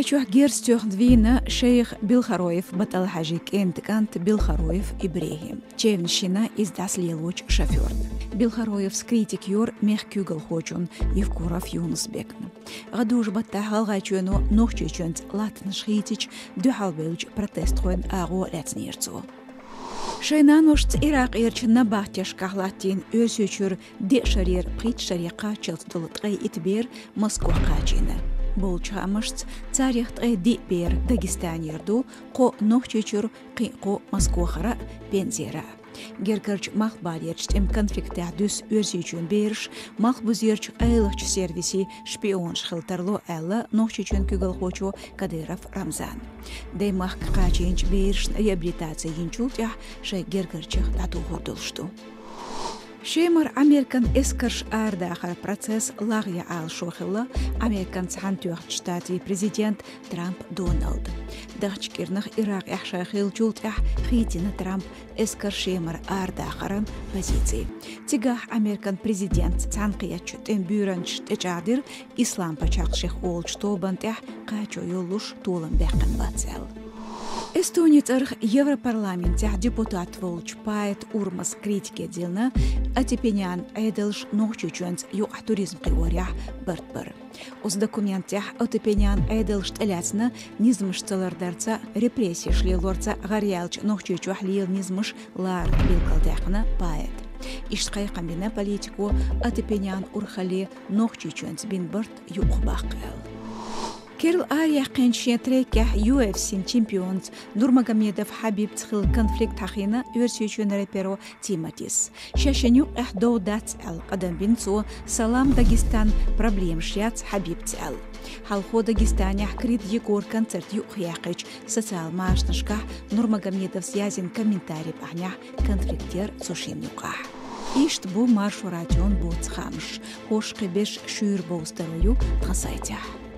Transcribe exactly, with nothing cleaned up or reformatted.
Чохь герз тоьхна вийна шайх Билхароев БатӀал-Хьаьжин кӀентан кӀант Билхароев ИбрахӀим. Чевнаш йина иза дӀасалелочу шофёрна. Билхароевс критика йора мехкан куьйгалхочунна Евкуров Юнус-Бекна. ГӀадужу-баттахь ГӀалгӀайчоьно Нохчийчоьнца латтанаш хийцича дуьхьалбевллачу протестхойн агӀо лаьцнера цо. Шайн наношца Иракъерчу набахтешкахь латтийна Оьрсийчуьра деа шарера пхийтта шаре кхаччалц долу ткъе итт бер Москох кхачийна. Болчу хаамашца, царех ткъе диъ бер Дагестанера ду, кхо Нохчийчуьра, кхин кхо Москохара а, Пензера а. Гергарчу малхбалерчу тӀеман конфликтехь дуьсу Оьрсийчоьнан бераш малхбузерчу къайлахчу сервисийн шпионаш хила тарло аьлла Нохчийчоьнан куьйгалхочо Кадыров Рамзана. Даймахка кхачийначу берашна реабилитаци йинчул тӀаьхьа шайн гергарчех дӀатухур долуш ду. Шемара Американ эскарш арадахаран процесс лагӀъян Ӏалашо хилла Американ Цхьаьнатоьхначу Штатийн президент Трамп Доналда. Даханчу кӀирнах Иракъехь шайн хиллачул тӀаьхьа хийцина Трамп эскарш Шемара арадахаран позици. Цигахь Американ президентца цхьаьнакхеттачу тӀеман буьйранчаша тӀечӀагӀдира Ислам пачхьалкх шех олучу тобанна тӀехь кхачо йоллуш толам баьккхина бац аьлла. Эстонин цӀарах Европарламентехь депутат волчу Паэт Урмас критике диллина Атипенянан Ӏедалша Нохчийчоьнца юкъахь туризм кхиорехь барт бар. Оцу документехь Атипенянан Ӏедалша тӀелаьцна низамаш ца лардарца, репрессеш лелорца гӀараяьллачу Нохчийчохь лела низамаш лара билгалдаьккхина Паэта. Иштта кхайкхам бина политико Атипенянан урхалле Нохчийчоьнца бина барт юкъахбаккха аьлла. Керла араяьккхинчу шен трекехь ю эф си-н чемпионца Нурмагомедов Хьабибца хилла конфликт хьахийна Оьрсийчоьнан рэперо Тиматис. Шаьш шен юккъехь дов дац аьлла, къадам бина цо, Салам Дагестан, проблемаш яц Хьабибца аьлла. Хьалхо Дагестанехь Крид Егоран концерт юкъахъяьккхича социал машанашкахь Нурмагомедовс язйина комментарий бахьанехь конфликт яра цу шинна юкъахь. Иштта бу Маршо радион боцу хаамаш. ХӀорш кхин берш шуьйра бовза таро ю тхан сайтехь.